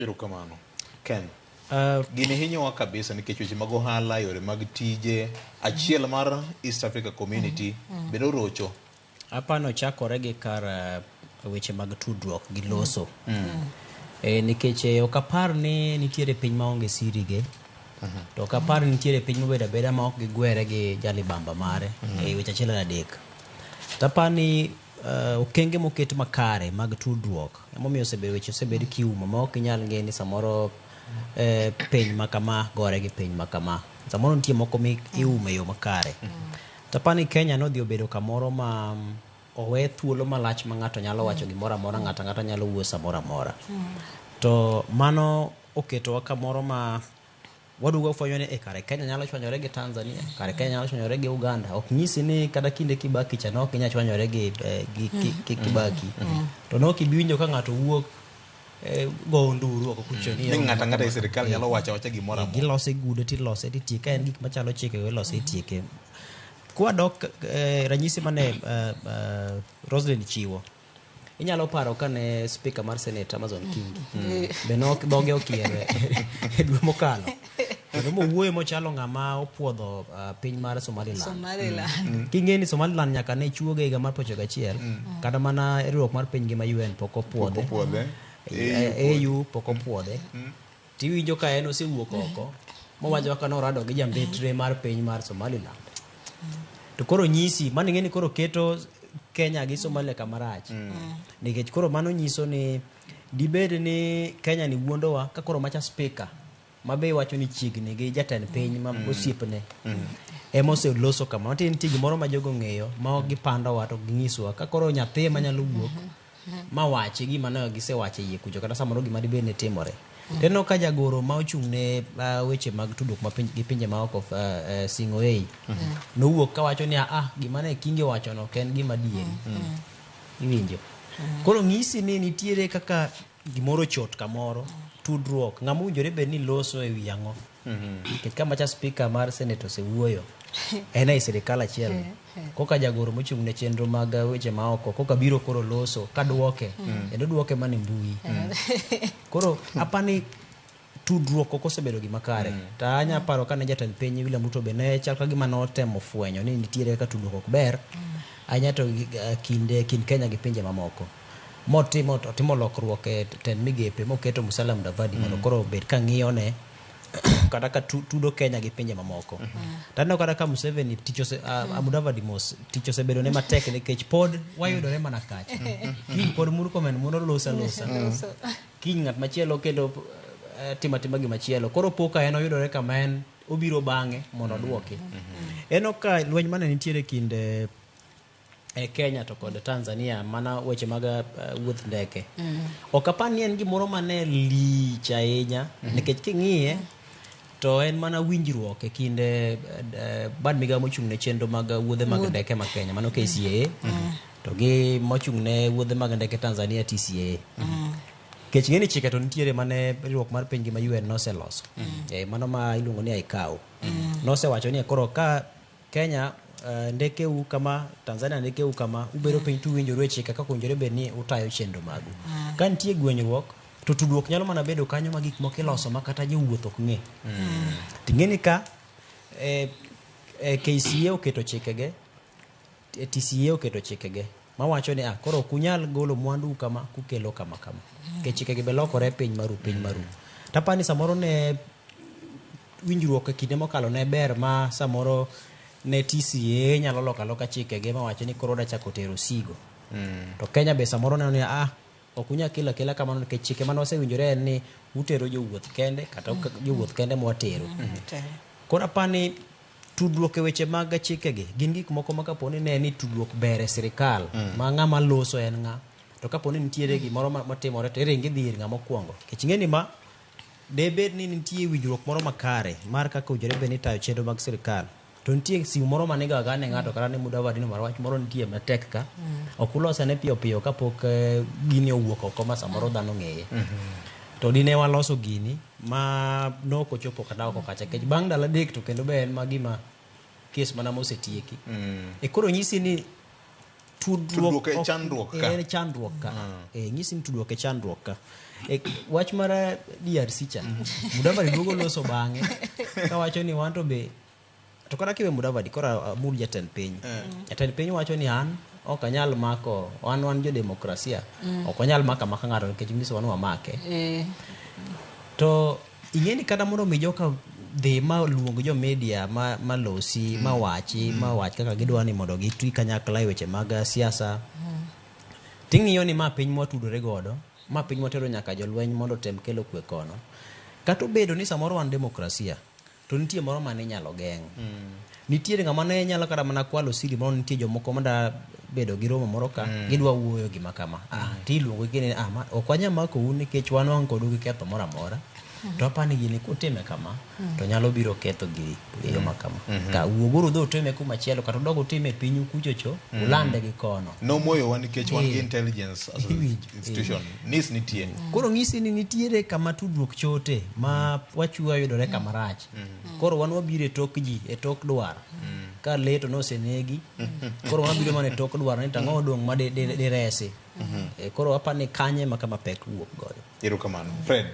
Erokamano. Ken. Gini hinyowa kabisa nikech weche mag ohala, yore mag tije, achiel mar East Africa Community bende orocho. Apani ochakore gi kar weche mag tudruok gi loso. E, nikech ok apar ni nitiere piny maonge siri ge. To ok apar ni nitiere piny mobedo abeda ma ok gigwere gi jalibamba mare e weche achiel adek. To apar ni okenge moket makare mag tudruok emomiyo osebedo weche osebed kiumo ma ok inyal ng'e ni samoro piny ma kama gore gi piny ma kama. Samoro nitie moko mi iumo e yo makare. To aparo ni Kenya nodhi obedo kamoro ma owe thuolo malach ma ng'ato nyalo wacho gimoro amora, ng'ato ang'ata nyalo wuoyo samoro amora. To mano oketowa kamoro ma waduogo wafwenyo ni e kare Kenya nyalo chwanyore gi Tanzania, kare Kenya nyalo chwanyore gi Uganda. Ok nyisi ni kata kinde Kibaki cha ne ok ginyal chwanyore gi, gi, gi, gi Kibaki. To ne ok ibi winjo ka ng'ato wuok go nduru oko kucho ni Ni ng'ato ang'ata e sirikal nyalo wacho awacha gimoro amora. Gilose gude tilose titieke ka en gik machalo chike ilose itieke. Kwadok ranyisi mane Roslyn chiwo. Inyalo paro kane speaker mar Senate Amazon Kingi be ne dhoge okier e dwe mokalo kendo mowuoyo mochalo ng'ama opuodho piny mar Somaliland. Somaliland. King'e ni Somaliland nyaka ne chuoge higa mar 91 kata mana riwruok mar piny ngima UN pok opuodhe. Pok opuodhe. AU pok opuodhe. Tiwinjo ka en osewuok oko mowacho kaka norado gi jambetre mar piny mar Somaliland. To koro nyisi, mano ing'e ni koro keto Kenya gi Somalia kama rach. Nikech koro mano nyiso ni dibed ni Kenya ni wuondowa ka koro macha speaker ma be iwacho ni chiegni gi jatend piny ma osiepne ema oseloso kama. Matiende nitie gimoro ma jogo ong'eyo ma ok gipandowa to ginyiswa. Ka koro nyathi ema nyalo wuok ma wachi gima ne gisewacho e iye kucho kata samoro gima dibed ni timore. To ineno ka jagoro ma ochung' ne weche mag tudruok ma piny, gi pinje ma oko Sing'oei nowuok kawacho ni ah gima ne Kingi owachono ok en gima adieri. Iwinjo? Koro ng'isi ni nitiere kaka gimoro ochot kamoro, tudruok, ng'ama owinjore bed ni loso e wi ang'o. Nikech ka macha speaker mar senate osewuoyo, en ei sirikal achiel. Koka jagoro mochung' ne chenro mag weche ma oko, koka biro koro loso, ka duoke, kendo duoke mana e mbui. Koro apani tudruok ok osebedo gima kare. To anya paro kane jatend piny William Ruto be ne chal ka gima notemo fwenyo ni nitiere kaka tudruok ok ber, ahinya to kinde kind Kenya gi pinje mamoko. Motimo otimo lokruok e tend migepe moketo Musalia Mudavadi mondo koro obed ka ng'iyo ne kata ka tudo Kenya gi pinje mamoko. To aneno kata ka Museveni tich ose, Mudavadi mos tich osebedo ne matek nikech pod wayudore mana kacha. Kiny pod Murkomen mondo losa losa. Kiny ng'at machielo kendo timo atima gima chielo. Koro po ka en oyudore kama en obiro bang'e mondo oduoki. En ok ka lweny mane nitiere kind e Kenya to kod Tanzania mana weche mag wuoth ndeke. Ok apar ni en gimoro mane lich ahinya nikech king'iye to en mana winjruok e kind bad migawo mochung' ne chenro mag wuodhe mag ndeke ma Kenya mano KCAA to gi mochung' ne wuodhe mag ndeke Tanzania TCAA. Nikech ing'e ni chike to nitiere mane riwruok mar piny ngima UN noseloso. Mano ma iluongo ni ICAO. Nosewacho ni koro ka Kenya ndekeu kama, Tanzania ndekeu kama, ubedo piny tuwinjoru e chike kaka owinjore bed ni utayo chenro magu. Ka nitie gwenyruok, to tudruok nyalo mana bedo kanyo ma gik moko iloso ma kata jowuoth ok ng'e. Ting'e ni ka KCA oketo chikege, TCA oketo chikege mawacho ni ah, koro ok unyal golo mwandu kama kukelo kama kama. Nikech chikegi be lokore piny maru piny maru. Tapani ni samoro ne winjruok e kinde mokalo ne ber ma samoro ne TCA nyalo loko aloka chikege mawacho ni koro dachako tero osigo. To Kenya be samoro neno ni ah, ok unyal kelo akela kamano nikech chike mane wasewinjore en ni utero jowuoth kende kata jowuoth kende mwatero. Koro apani tudruok e weche mag chikegi gin gik moko ma kapo ni ne ni tudruok ber e sirikal ma ng'ama loso en ng'a to kapo ni nitiere gimoro matimore to iringo idhi ir ng'ama okwongo. Nikech ing'e ni ma debed ni nitie winjruok moro makare mar kaka owinjore bed ni itayo chenro mag sirikal to nitie simu moro mane igoyo agoya ne ng'ato kata ne Mudavadi ni mar wach moro nitie matek ka ok ulosane piyo piyo kapok gini owuok oko ma samoro dhano ong'eye. To dine waloso gini ma nok ochopo kata oko kacha nikech bang' ndalo adek to kendo be en ma gima kes mana mosetieki. E koro nyisi ni tudruok e chandruok ka. En chandruok ka. E nyisi ni tudruok e chandruok ka. E, wach mar DRC cha Mudavadi duogo loso bang'e kawacho ni wan to be to kata kiwe Mudavadi koro amul jatend piny jatend piny wacho ni an ok anyal mako wan wan jo demokrasia ok wanyal mako amaka ng'ato nikech nyisowa ni wamake to ing'e ni kata mondo mi joka dhi ma luong jo media ma, ma losi ma wachi ma wach kaka gidwa ni mondo gitwi kanyakla e weche mag siasa ting'iyo ni ma piny mwatudore godo ma piny mwatero nyaka jolweny mondo otem kelo kwe kono kata obedo ni samoro wan demokrasia to nitie moro mane inyalo geng' nitiere ng'ama ne nyalo kata mana kwalo siri moro nitie jomoko mada bedo gi romo moro ka gidwa wuoyo gima kama ah, tiluongo gi ni ah, ma, ok wanyal makou nikech wan wang' kodu gi ketho moro amora to apani gini kutime kama to nyalo biro ketho giri e yo ma kama ka wuoguru dhi utime kumachielo kata udog utime e pinyu kuchocho ulande gi kono Nomoyowa nikech wan gi intelligence as an Iwinjo. institution. NIS nitie. Koro ng'isi ni nitiere kama tudruok chote ma wachua yudore kama rach. Koro wan wabiro e tok ji, e tok dwar. Ka lee to nosenegi. Koro wabiro mana e tok dwar ni to ang'o odong' ma diresi. Koro apani kanye ma kama pek wuok godo. Erokamano. Fred.